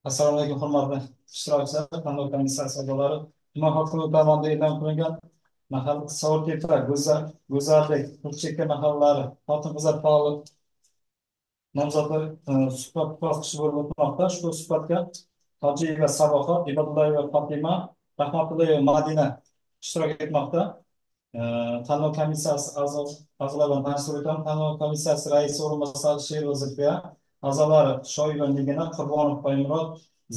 Assalomu alaykum, hurmatli ishtirokchilar, tanlov komissiyasi a'zolari. Tuman hokimligi tomonidan e'lon qilingan mahalla Sovurtepa, Go'zallik, Qurcheka mahallalari xotin-qizlar faol nomzodlar suhbat bosqichi bo'lib o'tmoqda. Ushbu suhbatga Tojiyeva Sabohat, Ibadullayeva Fotima, Rahmatullayeva Madina ishtirok etmoqda. Tanlov komissiyasi a'zolari bilan tanishtirib o'taman. Tanlov komissiyasi raisi o'rinbosari Sherova Zulfiya, a'zolari Shoirova Nigina, Qurbonov Boymurod,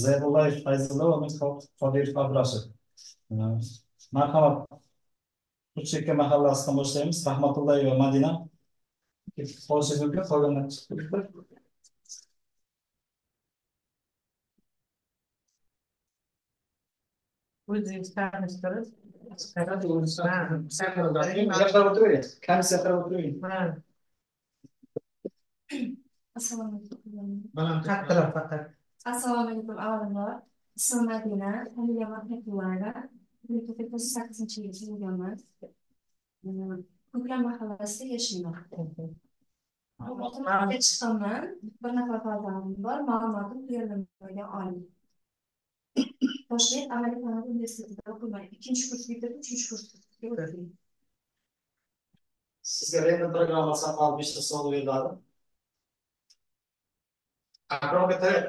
Zaydullayev Fayzulla va Qodirov Abdurashid. Marhamat, Qurcheka mahallasidan boshlaymiz. Rahmatullayeva Madina. Qolishingiz mumkin, qolganlar chiqib. O'zingiz tanishtirib. Komissiya o'tiravering. Komissiya qarab o'tiravering. Assalomu alaykum. Qattiqroq faqat. Assalomu alaykum avvalambor. Ismim Madina, familiyam Rahmatullayeva. 1998-yil tug'ilganman. Ko'klam mahallasida yashayman. Chiqqanman. Bir nafar farzandim bor, ma'lumotim tayyorlanmagan oliy. Toshkent Amaliy fanlar universitetida o'qiyman. 2-kurs bitirib, 3-kursga o'tdim. Sizga render programmasi orqali 5 ta savol beriladi. Akromga tayyor.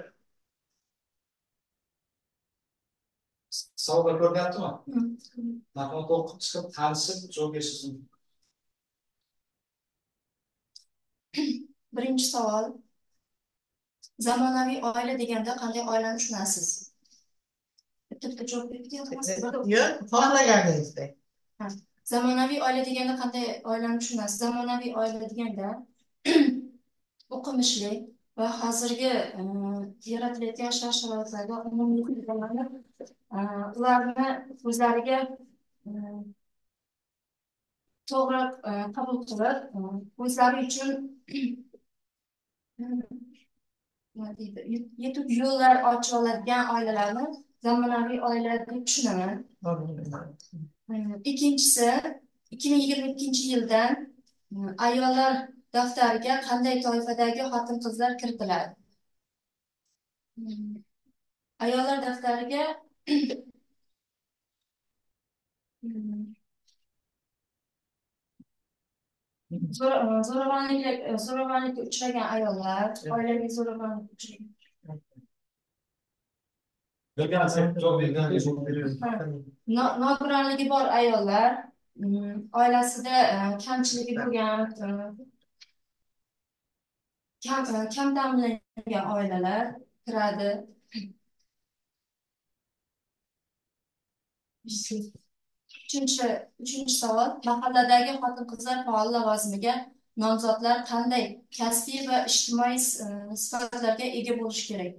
Savollar ko'rinyaptimi? Marhamat, o'qib chiqib, tanishib, javob berishingiz mumkin. Birinchi savol. Zamonaviy oila deganda qanday oilani tushunasiz? Bitta javob berib. Yo'q, xohlaganingizdek. Zamonaviy oila deganda qanday oilani tushunasiz? Zamonaviy oila deganda o'qimishli va hozirgi yaratilayotgan shart-sharoitlarga umumiy foydalanib, ularni o'zlariga to'g'ri qabul qilib, o'zlari uchun yetuk yo'llar ochib oladigan oilalarni zamonaviy oila deb tushunaman. Ikkinchisi, 2022-yildan ayollar daftariga qanday toifadagi xotin-qizlar kiritiladi? Ayollar daftariga zo'ravonlikka uchragan ayollar, oilaviy zo'ravonlikka uchragan. Nogironligi bor ayollar, oilasida kamchiligi bo'lgan, kam ta'minlangan oilalar kiradi. Uchinchi savol. Mahalladagi xotin-qizlar faol lavozimiga nomzodlar qanday kasbiy va ijtimoiy sifatlarga ega bo'lishi kerak?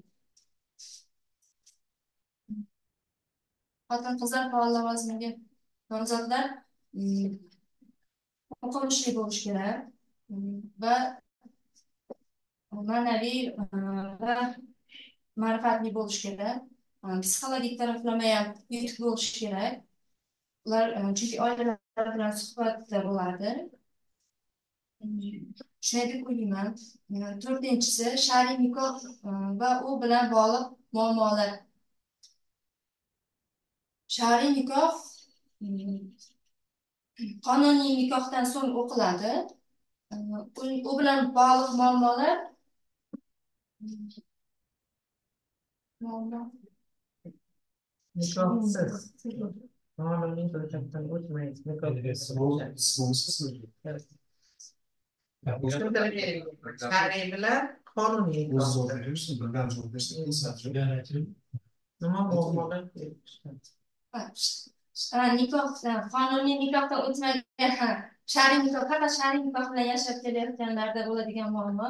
Xotin-qizlar faol lavozimiga nomzodlar o'qimishli bo'lishi kerak va ma'naviy va ma'rifatli bo'lishi kerak. Psixologik taraflama ham yetuk bo'lishi kerak. Ular chunki oilalar bilan suhbatda bo'ladi. Shunday deb o'ylayman. To'rtinchisi, shar'iy nikoh va u bilan bog'liq muammolar. Shar'iy nikoh qonuniy nikohdan so'ng o'qiladi. U bilan bog'liq muammolar nikohsiz. Qonuniy ro'yxatdan o'tmaydi. Shar'iy bilan qonuniy. Nima muammolar? Nikohdan, qonuniy nikohdan o'tmagan, shar'iy nikoh, faqat shar'iy nikoh bilan yashab kelayotganlarda bo'ladigan muammo.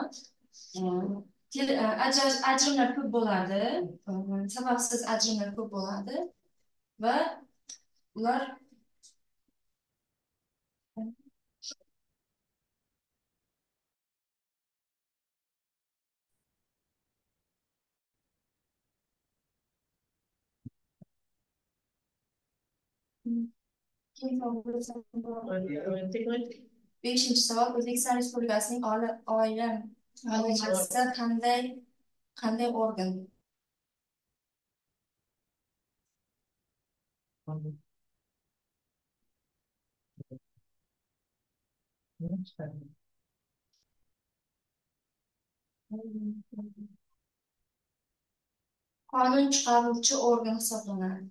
Ajrimlar ko'p bo'ladi, sababsiz ajrimlar ko'p bo'ladi va ular Beshinchi savol. O'zbekiston Respublikasining oila majlisi qanday organ? Qonun chiqaruvchi organ hisoblanadi.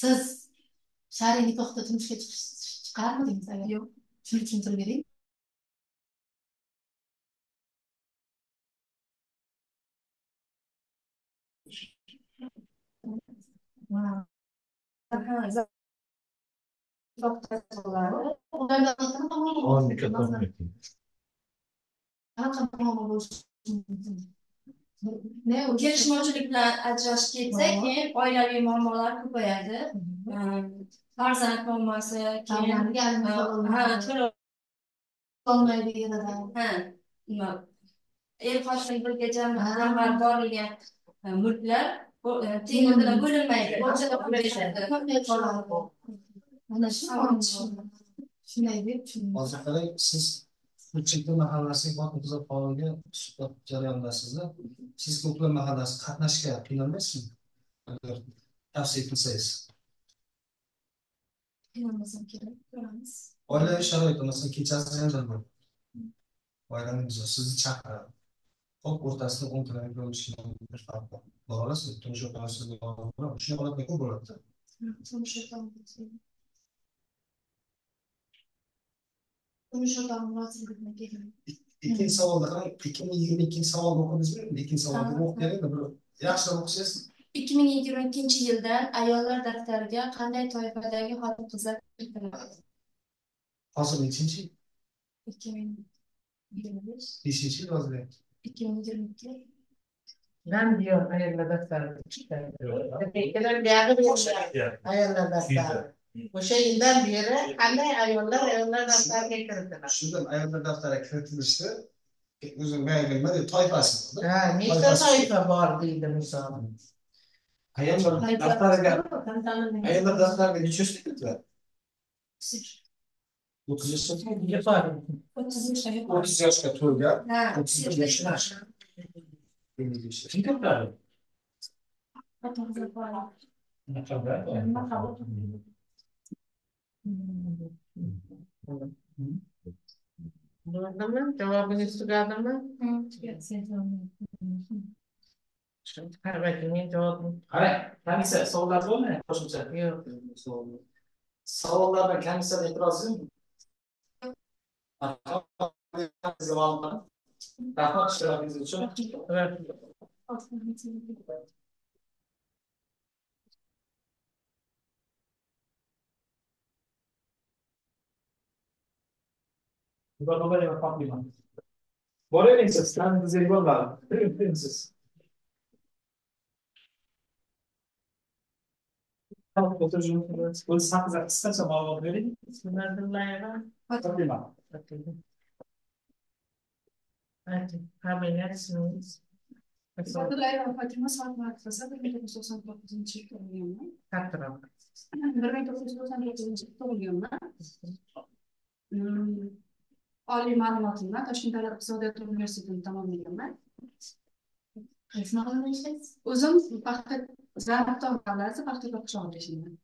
Siz shar'iy nikohda turmushga chiqarmidingiz agar? Yo'q. Shuni tushuntirib bering. Ha, kelishmovchilik bilan ajrashib ketsa, keyin oilaviy muammolar ko'payadi. Farzand muammosi, keyin er-xotin birga jamg'arib borilgan mulklar teng o'rtada bo'linmaydi. O'rtada qoladi. Mana shu shunday deb tushundim. Hozir qarang, siz Ko'pchilikda mahallasiga xotin-qizlar faolligi suhbat jarayonidasizda. Siz Ko'klar mahallasi qatnashga qiynalmaysizmi? Agar tavsiya qilsangiz. Qiynalmasam kerak, ko'ramiz. Oilaviy sharoitda, masalan, kechasi janjal bo'ldi. Oilaning bizni sizni chaqiradi. Hop, o'rtasida 10 kilometr bir farq bor. Bora olasizmi? Turmush o'rtog'ingiz bilan shunday holatlar ko'p bo'ladi-da. Turmush o'rtog'im roziligi bilan kelgan. Ikkinchi savolda qarang, 2022-savolni o'qidingizmi? Ikkinchi savolni o'qib keling, bir yaxshilab o'qisangiz. 2022-yildan ayollar daftariga qanday toifadagi xotin-qizlar kiritiladi? Hozir nechinchi yil? 2025. Nechinchi yil hozir? 2022. Dan buyon ayollar daftari chiqdi. Ayollar daftari. O'sha yildan beri qanday ayollar ayollar daftariga kiritiladi? Shundan ayollar daftariga kiritilishdi. O'zim nima deydi, toifasi. Ha, nechta toifa bor deydi misol. Ayollar daftariga ayollar daftariga necha yoshda kiritiladi? 30 yoshga 30 yoshga to'lgan, 31 yoshga. Kim kiritadi? Bo'ldimi? Javobingiz tugadimi? Qarang, javobim. Qarang, komissiya savollar bormi? Qo'shimcha. Yo'q. Savollardan komissiyada e'tiroz yo'qmi? Rahmat ishtirokingiz uchun. Boravering siz, bizga bo'lmadi. Turing siz. O'zingiz haqingizda qisqacha ma'lumot bering. Fatima. Familiya, ismingiz? Abdullayeva Fatima Soatmatqizi 1999-yil tug'ilganman. Kattaroq. 1999-yil tug'ilganman. Oliy ma'lumotimni Toshkent davlat iqtisodiyot universitetini tamomlaganman. Qaysi mahallada ishlaysiz? O'zim Zarbtog' mahallasi Paxtakor qishlog'ida ishlayman.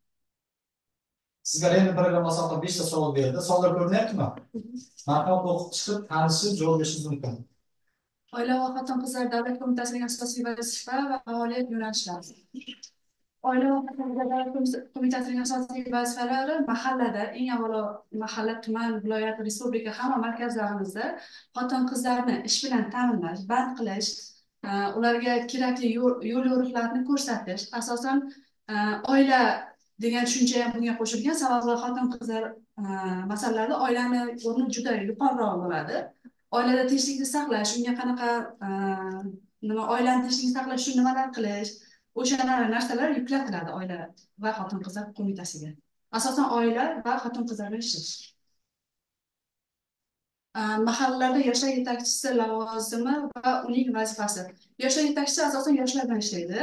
Sizga endi programma orqali 5 ta savol berdi. Savollar ko'rinyaptimi? Marhamat o'qib chiqib, tanishib, javob berishingiz mumkin. Oila va xotin-qizlar davlat qo'mitasining asosiy vazifa va faoliyat yo'nalishlari. Oila va xotin-qizlar davlat qo'mitasining asosiy vazifalari mahallada, eng avvalo mahalla, tuman, viloyat, respublika hamma markazlarimizda xotin-qizlarni ish bilan ta'minlash, band qilish, ularga kerakli yo'l-yo'riqlarni ko'rsatish, asosan oila degan tushuncha ham bunga qo'shilgan. Sababi xotin-qizlar masalalarida oilani o'rni juda yuqoriroq bo'ladi. Oilada tinchlikni saqlash, unga qanaqa nima oilani tinchlikni saqlash uchun nimalar qilish, o'sha narsalar yuklatiladi oila va xotin-qizlar qo'mitasiga. Asosan oila va xotin-qizlar bilan ishlash. Mahallalarda yoshlar yetakchisi lavozimi va uning vazifasi. Yoshlar yetakchisi asosan yoshlar bilan ishlaydi.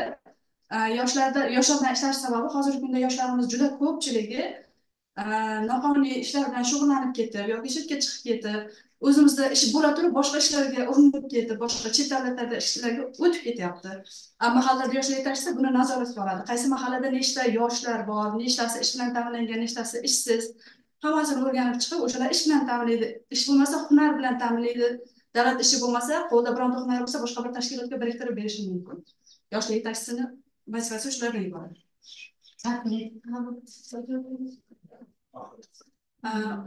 Yoshlar bilan ishlash sababi hozirgi kunda yoshlarimiz juda ko'pchiligi noqonuniy ishlar bilan shug'ullanib ketib yoki chetga chiqib ketib, O'zimizda ish bo'la turib boshqa ishlarga urinib ketib, boshqa chet davlatlarda ishlarga o'tib ketyapti. Mahallada yoshlar yetakchisi buni nazoratga oladi. Qaysi mahallada nechta yoshlar bor, nechtasi ish bilan ta'minlangan, nechtasi ishsiz, hammasini o'rganib chiqib, o'shalar ish bilan ta'minlaydi. Ish bo'lmasa hunar bilan ta'minlaydi. Davlat ishi bo'lmasa, qo'lda bironta hunar bo'lsa, boshqa bir tashkilotga biriktirib berishi mumkin. Yoshlar yetakchisini vazifasi shulardan iborat.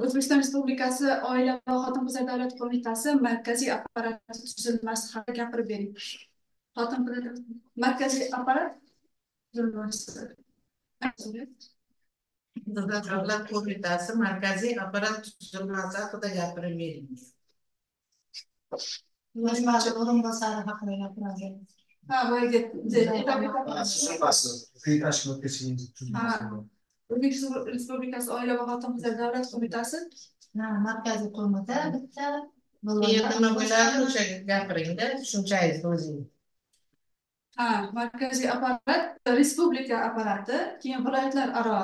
O'zbekiston Respublikasi Oila va Xotin-qizlar davlat qo'mitasi markaziy apparati tuzilmasi haqida gapirib bering. Xotin-qizlar markaziy apparat tuzilmasi. Davlat qo'mitasi markaziy apparat tuzilmasi haqida gapirib bering. Bosh vazir o'rinbosari haqida gapiradi. Ha, boyagi tuzilmasi, quyi tashkilotga tuzilmasi. O'zbekiston Respublikasi Oila va Xotin-qizlar davlat qo'mitasi markaziy qo'mita bitta. Nima bo'ladi o'sha gapiringda, tushunchangizni o'zingiz. Ha, markaziy apparat respublika apparati, keyin viloyatlararo,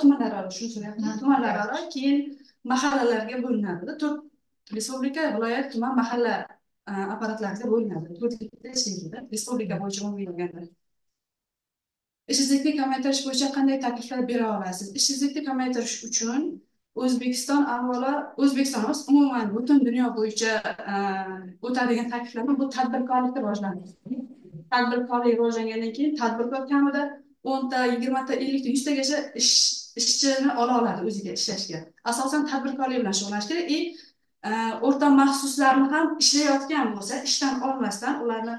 tumanlararo, shuni so'rayapman. Tumanlararo, keyin mahallalarga bo'linadi. 4 respublika, viloyat, tuman, mahalla apparatlariga bo'linadi. To'rtlikda ishlaydi. Respublika bo'yicha umumiy olganda. Ishsizlikni kamaytirish bo'yicha qanday takliflar bera olasiz? Ishsizlikni kamaytirish uchun O'zbekiston avvalo, O'zbekiston emas, umuman butun dunyo bo'yicha o'tadigan takliflar bu tadbirkorlikni rivojlantirish. Tadbirkorlik rivojlangandan keyin tadbirkor kamida 10 ta, 20 ta, 50 ta, 100 tagacha ishchini ola oladi o'ziga ishlashga. Asosan tadbirkorlik bilan shug'ullanish kerak. O'rta maxsuslarni ham ishlayotgan bo'lsa, ishdan olmasdan ularni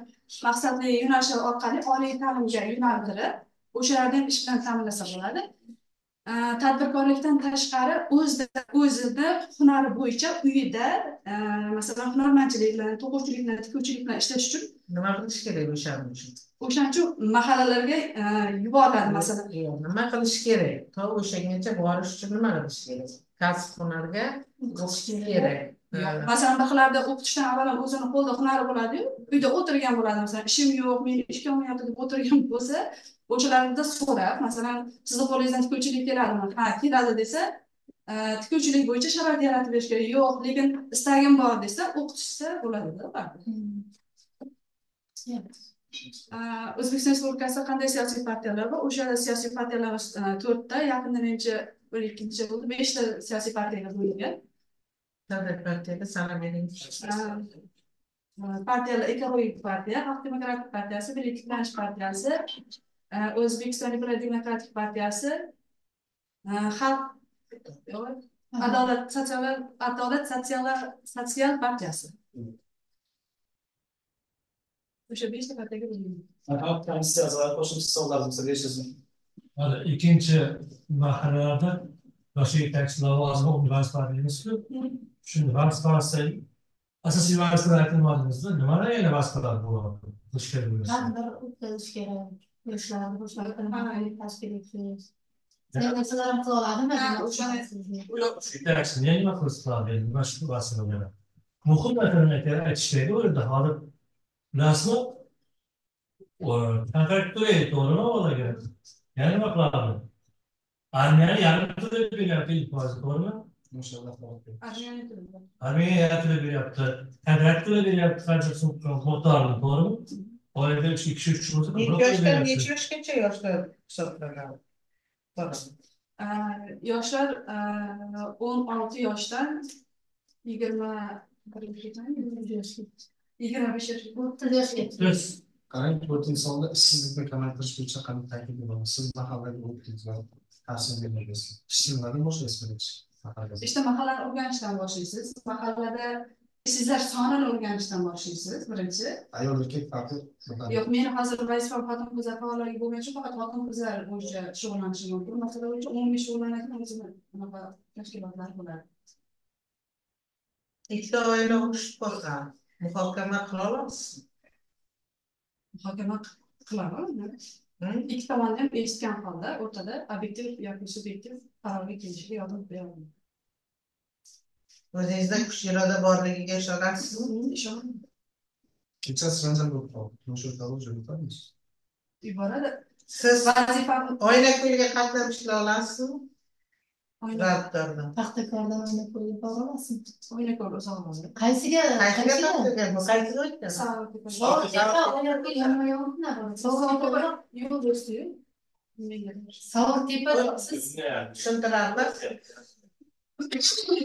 maqsadli yo'nalishlar orqali oliy ta'limga yo'naltirib, o'shalarni ham ish bilan ta'minlasa bo'ladi. Tadbirkorlikdan tashqari o'zida hunari bo'yicha uyida, masalan, hunarmandchilik bilan, to'quvchilik bilan, tikuvchilik bilan ishlash uchun nima qilish kerak o'shaning uchun? O'shaning uchun mahallalarga yuboriladi, masalan. Nima qilish kerak? To o'shangacha borish uchun nima qilish kerak? Kasb hunarga o'qish kerak. Masalan, bir xillarda o'qitishdan avval ham o'zini qo'lida hunari bo'ladi-yu, uyda o'tirgan bo'ladi, masalan, ishim yo'q, men ishga olmayapti deb o'tirgan bo'lsa, o'shalardan so'rab, masalan, sizni qo'lingizdan tikuvchilik keladimi? Ha, keladi desa, tikuvchilik bo'yicha sharoit yaratib berish kerak. Yo'q, lekin istagim bor desa, o'qitishsa bo'ladi-da baribir. O'zbekiston Respublikasida qanday siyosiy partiyalar bor? O'sha siyosiy partiyalar 4 ta, yaqinda menimcha 1-2 bo'ldi, 5 ta siyosiy partiyaga bo'lingan. Qanday partiyaga sanab bering? Partiyalar: Ekologik partiya, Xalq demokratik partiyasi, Milliy tiklanish partiyasi, O'zbekiston Liberal demokratik partiyasi, Xalq adolat sotsial partiyasi. O'sha 5 ta partiyaga bo'lingan. Xalq komissiya a'zolari qo'shimcha savollar bo'lsa berishingiz mumkin. Hali ikkinchi marhalarda yoshlar yetakchisi lavozimi vazifalar emas-ku. Shuni vazifasi, asosiy vazifalar aytilmadingizda, nimalar yana vazifalar bo'ladi? Qilish kerak bo'lsa. Tadbir o'tkazish kerak. Yoshlarni tashkil etish. Narsalar ham qila oladimi? Yetakchi nima qilish qiladi? Nima shu vazifalar? Muhim narsani aytish kerak u yerda hozir bilasizmi? Kontrakt to'laydi, to'g'rimi ularga? Yana nima qiladi? Armiyani yarim to'lab beryapti, 50%, to'g'rimi? Armiya yarim to'lab beryapti, kontrakt to'lab beryapti, qancha so'm miqdorini, to'g'rimi? Oilada 3 kishi 3 bo'lsa, necha yoshdan necha yoshgacha yoshlar hisoblanadi? Yoshlar 16 yoshdan 21 yoshgacha, 25 yoshgacha, 30 yoshgacha. Qarang, 4 savolda ishsizlikni kamaytirish bo'yicha qanday taklif bo'ladi? Siz mahallaga o'tdingizlar, tavsiya bermadingiz. Ishni nimadan boshlaysiz birinchi? İşte mahallani o'rganishdan boshlaysiz. Mahallada ishsizlar sonini o'rganishdan boshlaysiz birinchi. Ayol erkak farqi yo'q. Meni hozir vazifam xotin-qizlar faolligi bo'lgani uchun faqat xotin-qizlar bo'yicha shug'ullanishim mumkin. Masala bo'yicha umumiy shug'ullanadigan o'zini anaqa tashkilotlar bo'ladi. Ikkita oila urushib qolgan, muhokama qila olasizmi? Muhokama qilaman. Ikki tomonni ham eshitgan holda o'rtada obyektiv yoki subyektiv qarorga kelishga yordam bera olaman. O'zingizda kuch iroda borligiga ishonasizmi? Ishonaman. Kechasi janjal bo'lib qoldi. Turmush o'rtog'i yuboramiz. Yuboradi. Siz oila kunga qatnab ishlay olasizmi? Turabdordan. Paxtakordan Oynako'lga bora olasizmi? Oynako'l uzoqroq. Qaysiga? Qaysiga Qaysiga? topshirgan? Qaysiga o'tgan? Sariqtepa. Sovurtepa, Oynako'l yonma-yon Sovurtepa yo'l do'sti-yu. Sovurtepa siz Tushuntirarmiz.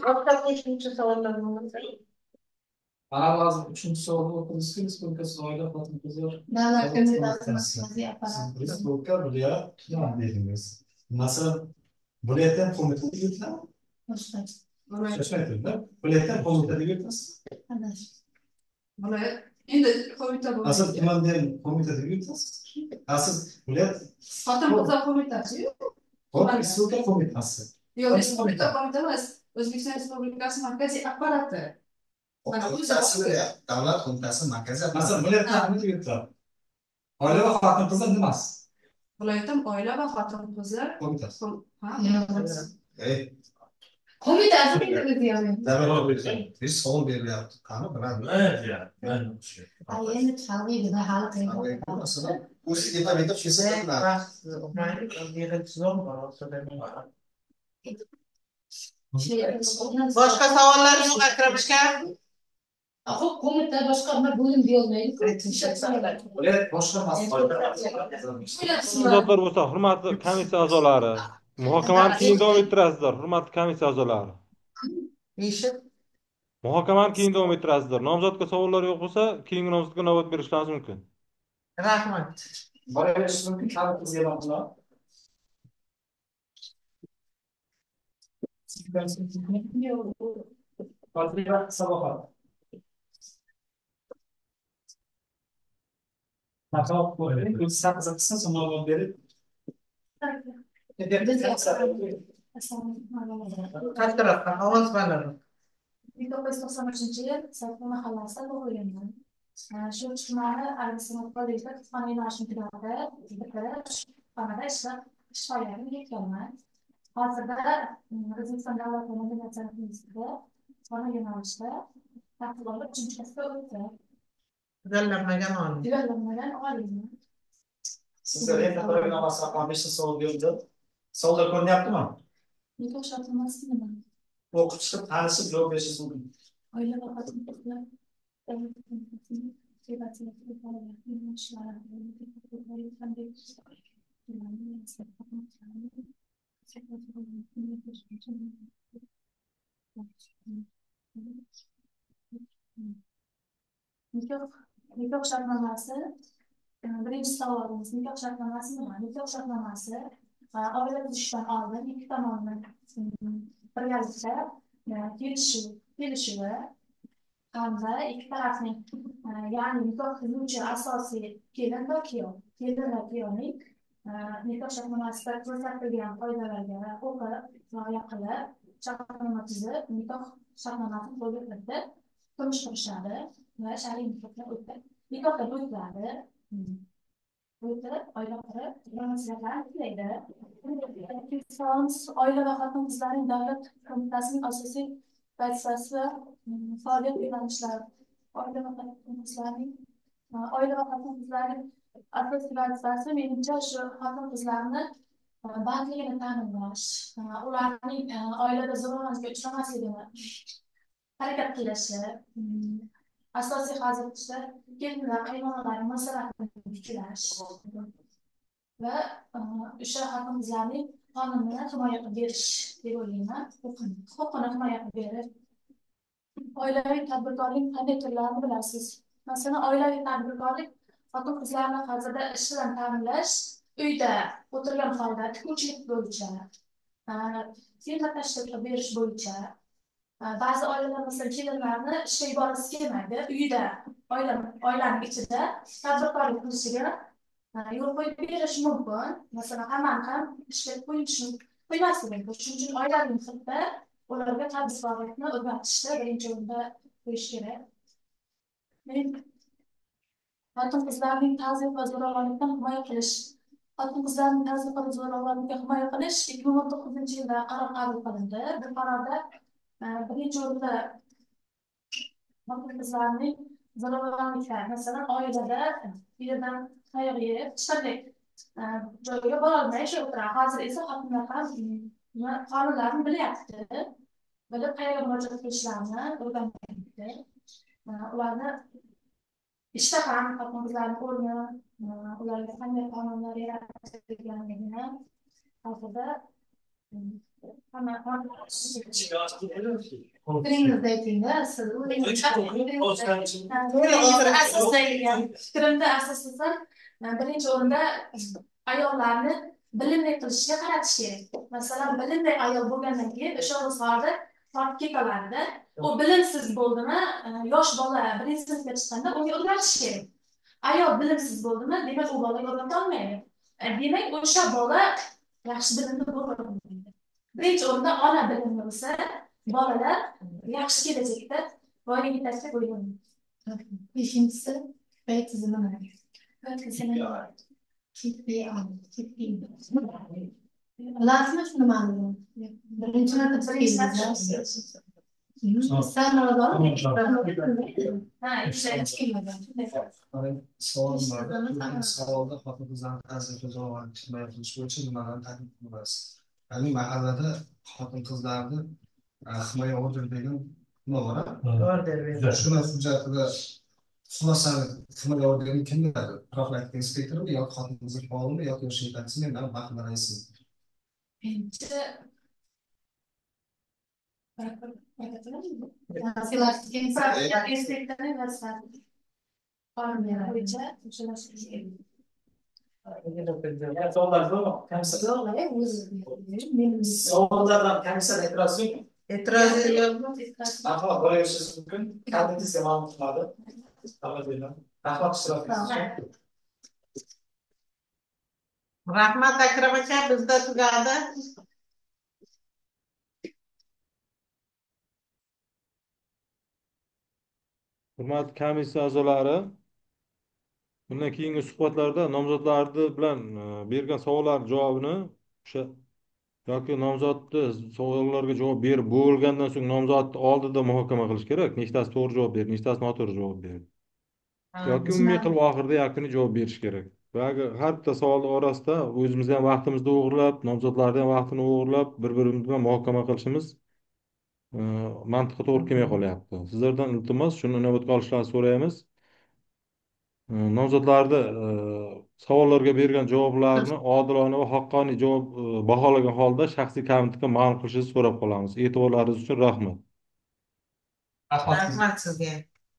Boshqa qo'shimcha savollar bo'lmasa? Mana hozir uchinchi savolni o'qidingizku, Respublikasi oila xotin-qizlar davlat qo'mitasi markaziy apparati. Respublika, viloyat, tuman dedingiz. Masalan, viloyatda ham qo'mita yuritiladi. Boshqa. Shoshmay turing-da. Viloyatda ham qo'mita deb yuritilasiz. Adash. Viloyat endi qo'mita bo'lmaydi. Asl tumanda ham qo'mita deb yuritasiz. Siz viloyat Xotin-qizlar qo'mitasi-yu. Xo'p, Respublika qo'mitasi. Yo'q, Respublika qo'mita emas. O'zbekiston Respublikasi markaziy apparati. Mana bu Qo'mitasi deyapti. Davlat qo'mitasi markaziy apparati. Masalan, viloyatda nima deb yuritiladi? Oila va xotin-qizlar nimasi? Viloyatda oila va xotin-qizlar Qo'mitasi. Ha? Ey, Qo'mitasi deydi yani. hech savol berilyapti. Qani biladi. Ay, endi chalg'iydi, hali qiyin. Masalan, o'zi eplab aytib kelsa biladi. Boshqa savollar yo'q, Akram aka. Xo'p, qo'mita boshqa nima bo'lim deya olmaydi-ku. Viloyat boshqarmasi. Nomzodlar bo'lsa, hurmatli komissiya a'zolari, muhokamani keyin davom ettirasizlar, hurmatli komissiya a'zolari. Eshit. Muhokamani keyin davom ettirasizlar. Nomzodga savollar yo'q bo'lsa, keyingi nomzodga navbat berishlaringiz mumkin. Rahmat. Boraverish mumkin, hali qizga e'lon qilaman. Fozila Sabohat. Marhamat bo'ling. O'zi saqza qilsin, so'ng navbat berib. Qattiqroq, ovoz balandroq. 1993-yil Sarpo mahallasida tug'ilganman. Shu tumani Arbi san'at kollejida kutubxona yo'nalishini tugatib, bitirib, kutubxonada ishlab ish faoliyatimni yuritganman. Hozirda O'zbekiston davlat va madaniyat san'at institutida kutubxona yo'nalishida tahsil olib, 3-kursga o'tdim. Tugallanmagan oliy. Tugallanmagan oliyman. Sizga renta programmasi haqida 5 ta savol berildi. Savollar ko'rinyaptimi? Nikoh shartnomasi nima? O'qib chiqib, tanishib javob berishingiz mumkin. Oila va xotin-qizlar davlat qo'mitasining vaziyati faoliyati yo'nalishlari, qanday Nikoh shartnomasi. Birinchi savolimiz nikoh shartnomasi nima? Nikoh shartnomasi oila tuzishdan oldin ikki tomonning birgalikda kelishuvi hamda ikki tarafning, ya'ni nikoh tuzuvchi asosiy kelin va kuyov, kelin va kuyovning nikoh shartnomasida ko'rsatilgan qoidalarga o'qib, rioya qilib, shartnoma tuzib, nikoh shartnomasini qo'lga kiritib, turmush qurishadi va shar'iy nikohdan o'tib, nikohdan o'tiladi. O'tib, oila qurib, munosabatlarni tiklaydi. Ikkinchi savolimiz oila va xotin-qizlarning davlat qo'mitasining asosiy vazifasi va faoliyat yo'nalishlari. Oila va xotin-qizlarning asosiy vazifasi menimcha shu xotin-qizlarni bandligini ta'minlash, ularning oilada zo'ravonlikka uchramasligini harakat qilishi, asosiy hozircha kelin va qaynonalar munosabatini tiklash va o'sha xotin-qizlarning qonunini himoya qilib berish deb o'ylayman. Huquqini himoya qilib berish. Oilaviy tadbirkorlik qanday turlarini bilasiz? Masalan, oilaviy tadbirkorlik xotin-qizlarni hozirda ish bilan ta'minlash, uyda o'tirgan holda tikuvchilik bo'yicha, firma tashkil qilib berish bo'yicha. Ba'zi oilalar masalan kelinlarni ishga yuborgisi kelmaydi, uyida oilaning ichida tadbirkorlik qilishiga yo'l qo'yib berish mumkin. Masalan, hammani ham ishga qo'ymasligi mumkin. Shuning uchun oilaviy muhitda ularga tadbirkorlikni o'rgatishda birinchi o'rinda qo'yish kerak. Xotin-qizlarning tazyiq va zo'ravonlikdan himoya qilish. Xotin-qizlarning tazyiq va zo'ravonlikdan himoya qilish 2019-yilda qaror qabul qilindi. Bu qarorda birinchi o'rinda xotin-qizlarning zo'ravonlikdan, masalan, oilada yerdan tayoq yeb, hech qanday joyga borolmay shu o'tiradi. Hozir esa xotinlar ham Qonunlarni bilyapti, bilib qayerga murojaat qilishlarini o'rganyapti. Ularni ishda ham xotin-qizlarning o'rni, ularga qanday qonunlar yaratilganligini hozirda hamma Fikringizni aytingda, siz o'zingiz fikrimda asosan birinchi o'rinda ayollarni bilimli qilishga qaratish kerak. Masalan, bilimli ayol bo'lgandan keyin o'sha ro'zg'orda tortib ketaoladida. U bilimsiz bo'ldimi, yosh bola birinchi sinfga chiqqanda unga o'rgatish kerak. Ayol bilimsiz bo'ldimi, demak u bolaga o'rgata olmaydi. Demak, o'sha bola yaxshi bilimli bo'lmaydi. Birinchi o'rinda ona bilimli bo'lsa, bolalar yaxshi kelajakda voyaga yetadi deb o'ylayman. Beshinchisi KPI tizimi nima? KPI, KPI. Bilasizmi shu nimani? Birinchi marta chiqdingiz. Sen Ha, Savolim bor. Savolda xotin-qizlarni ta'ziyq zo'ravonlik himoya qilish bo'yicha nimalarni taklif qilasiz? Ya'ni mahallada xotin-qizlarni himoya orderi degan nima bor? Order beradi. Shuni hujjatida xulosani himoya orderini kim beradi? Profilaktika inspektorimi yoki xotin-qizlar faolimi yoki yosh yetakchisimi yoki mahalla raisimi? Birinchi Profilaktika inspektorining vazifasi bo'yicha o'sha Savollar yo'qmi? Komissiya. Savollardan komissiyada e'tiroz yo'qmi? E'tirozingiz yo'qmi? Marhamat, boraverishingiz mumkin. Kalitingizga ma'lum qilmadi. Rahmat deyman. Rahmat ishtirokingiz uchun. Rahmat Akram aka, bizda tugadi. Hurmatli komissiya a'zolari, bundan keyingi suhbatlarda nomzodlarni bilan bergan savollar javobini o'sha yoki nomzodni savollarga javob berib bo'lgandan so'ng nomzodni oldida muhokama qilish kerak. Nechtasi to'g'ri javob berdi, nechtasi noto'g'ri javob berdi. Yoki umumiy qilib oxirida yakuniy javob berish kerak. Va har bitta savol orasida o'zimizni ham vaqtimizni o'g'irlab, nomzodlarni ham vaqtini o'g'irlab, bir-birimiz bilan muhokama qilishimiz mantiqqa to'g'ri kelmay qolyapti. Sizlardan iltimos, shuni inobatga olishlarini so'raymiz. Nomzodlarni savollarga bergan javoblarini odilona va haqqoniy javob baholagan holda shaxsiy kommentga ma'lum qilishingizni so'rab qolamiz. E'tiborlaringiz uchun rahmat. Rahmat. Rahmat sizga.